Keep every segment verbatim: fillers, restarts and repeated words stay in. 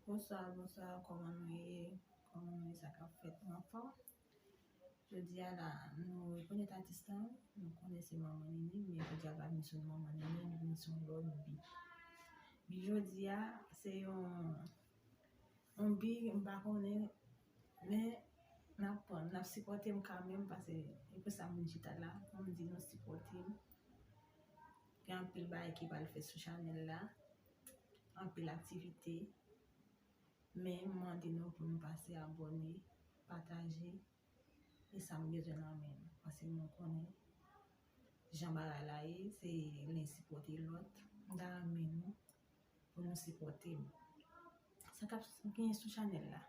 Bonswa, bonswa, kòman nou ye? Kòman nou ye? Sa k ap fèt? Nou anfòm? Jodi a la, nou rekonèt atis la, nou konnen se Manman Nini, men jodi a pa vin sou Manman Nini, nou vin sou yon lòt bi. Bi jodi a, se yon, yon bi, m pa konnen, men n ap pran, n ap sipòte m kanmenm, paske e pou sa m chita la, pou m di nou sipòte m. Gen anpil bagay ki pral fèt sou chanèl la, anpil aktivite, men m mande nou pou nou pase abòne, pataje, e sa m bezwen nan men nou, paske nou konnen jan bagay la ye, se len sipòte lòt, m ta renmen nou pou nou sipòte m. Sa k ap genyen sou chanèl la?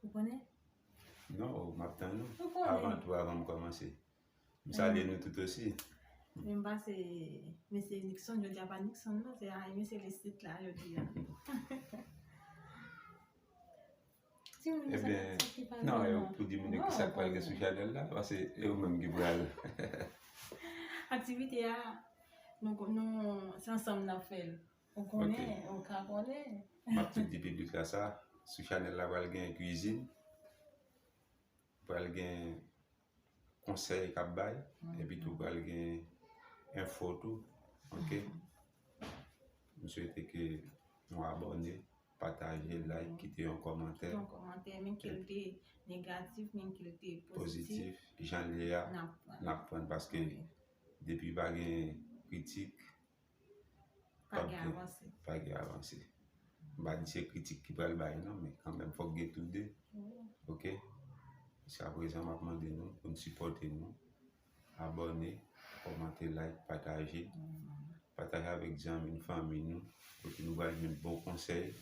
Ou konnen? Non, m ap tann nou. Ou konnen? Avan tou, avan m kòmanse, m salye nou tout osi. Men m pase mesye Nixon, jodi a pa Nixon non, se a mesye Leslit la jodi a. Ebyen, non, e pou di moun yo ki sa k pral gen sou chanèl la, paske e yo menm ki pral. Aktivite a, nou, nou, se ansanm n ap fè l. Ou konnen, ou ka konnen. M ap tou di piblik la sa, sou chanèl la pral gen kwizin, pral gen konsèy k ap bay, epi tou pral gen enfo tou, oke? M swete ke nou abòne, pataje, like, kite yon kòmantè. Kite yon kòmantè, menm ke l te negatif, menm ke l te pozitif, pozitif, jan l ye a, n ap pran, n ap pran, paske depi pa gen kritik, pa gen avanse. Pa gen avanse. M pa di se kritik ki pral bay non, men kanmenm fòk gen tou de. Wi. Oke? Jiska prezan, m ap mande nou pou n sipòte nou, abòne, kòmante, like, pataje. Pataje avèk zanmi n, fanmi nou, kote nou pral jwenn bon konsèy,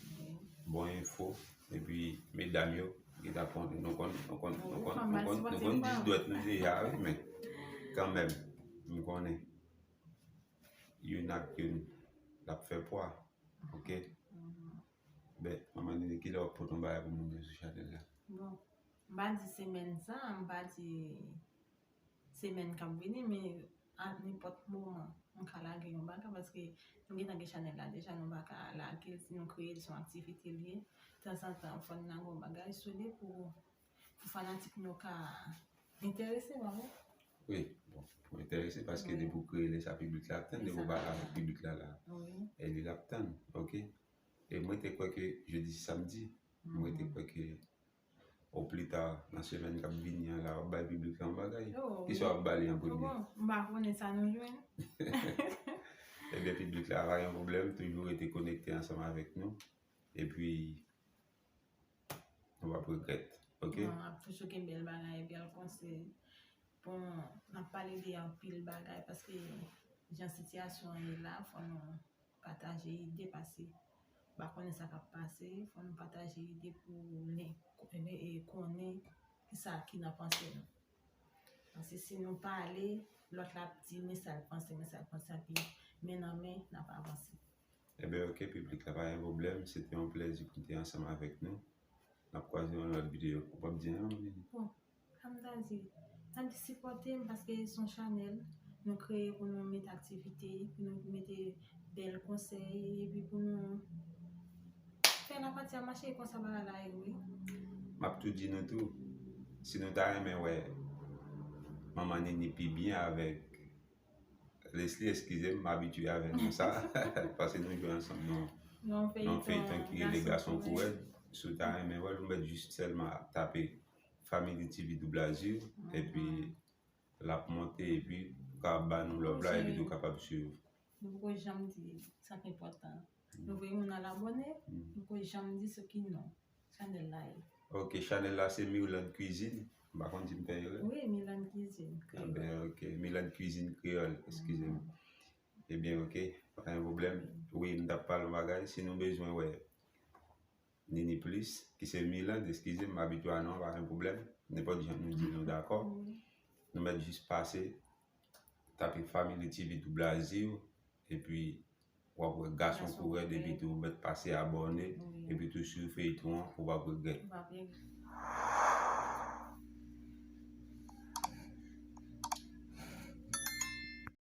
bon enfo, epi medam yo, gentan konn, nou konn, nou konn, nou konn, nou konn, nou konn dis dwèt nou deja, wi, men kanmenm, m konnen youn ak youn, l ap fè pwa. Oke? Ben, Manman Nini, kilè w ap pote yon bagay pou moun yo sou chanèl la? Bon, m pa di semèn sa, m pa di semèn k ap vini, men a nenpòt moman, m ka lage yon bagay, paske nou gentan gen chanèl la deja, nou pa ka lage l, si nou kreye l, se yon aktivite l ye, tanzantan, fò n lage yon bagay sou li pou, pou fanatik nou ka enterese, pa vre? Wi, bon, pou enterese, paske depi w kreye li, sa piblik la ap tann, depi w pa lage piblik la la, e li l ap tann, oke? E mwen te kwè ke jodi se samdi, mwen te kwè ke o pli ta nan semèn k ap vini an la, w ap bay piblik la yon bagay. Kisa w ap ba li an premye? M pa konnen sa nou jwenn. Ebyen, piblik la, pa gen pwoblèm, toujou rete konekte ansanm avèk nou. Epi, nou p ap regrèt, oke? Non, n ap toujou gen bèl bagay, bèl konsèy. Bon, n ap pale de anpil bagay, paske jan sitiyasyon an ye la, fò nou pataje ide, paske m pa konnen sa k ap pase, fò nou pataje ide pou len, e, konnen kisa ki nan panse nou. Paske si nou pale, lòt la ap di men sa l panse, men sa l panse, epi men nan men, n ap avanse. Ebyen, oke, piblik la, pa gen pwoblèm, se te yon plèzi pou w te ansanm avèk nou. N ap kwaze nan yon lòt videyo. Ou p ap di anyen, Manman Nini? Bon, sa m ta di, n ap di sipòte m, paske se yon chanèl nou kreye pou nou mete aktivite, pou nou mete bèl konsèy, epi pou nou fè lapati a mache, e konsa bagay la ye, wi. M ap tou di nou tou, si nou ta renmen wè Manman Nini pi byen avèk Leslie, eskize m, m abitye avè non sa, paske nou jwe ansanm nan yon feyton ki rele Gason Kourèd. Si w ta renmen wè l, ou mèt jis sèlman tape Family T V Double Azur, epi l ap monte, epi ou ka ba nou love la, epi tou kapab swiv. Nou poko janm di sa k enpòtan. Nou voye moun al abòne, nou poko janm di sou ki non chanèl la ye. Ok, chanèl la se Mirlande Cuisine. M pa konn si m fè erè. Wi, Mirlande Cuisine Créole. Enben, ok, Mirlande Cuisine Créole, eskize m. Ebyen, ok, pa gen pwoblèm. Wi, m t ap pale yon bagay. Si nou bezwen wè Nini Plus, ki se Mirlande, eskize m, m abitye a non, pa gen pwoblèm. Nenpòt jan nou di nou dakò. Nou mèt jis pase, tape Family T V Double Azur, epi w ap wè Gason Kourèd, epi tou ou mèt pase abòne, epi tou swiv feyton an pou w p ap regrèt.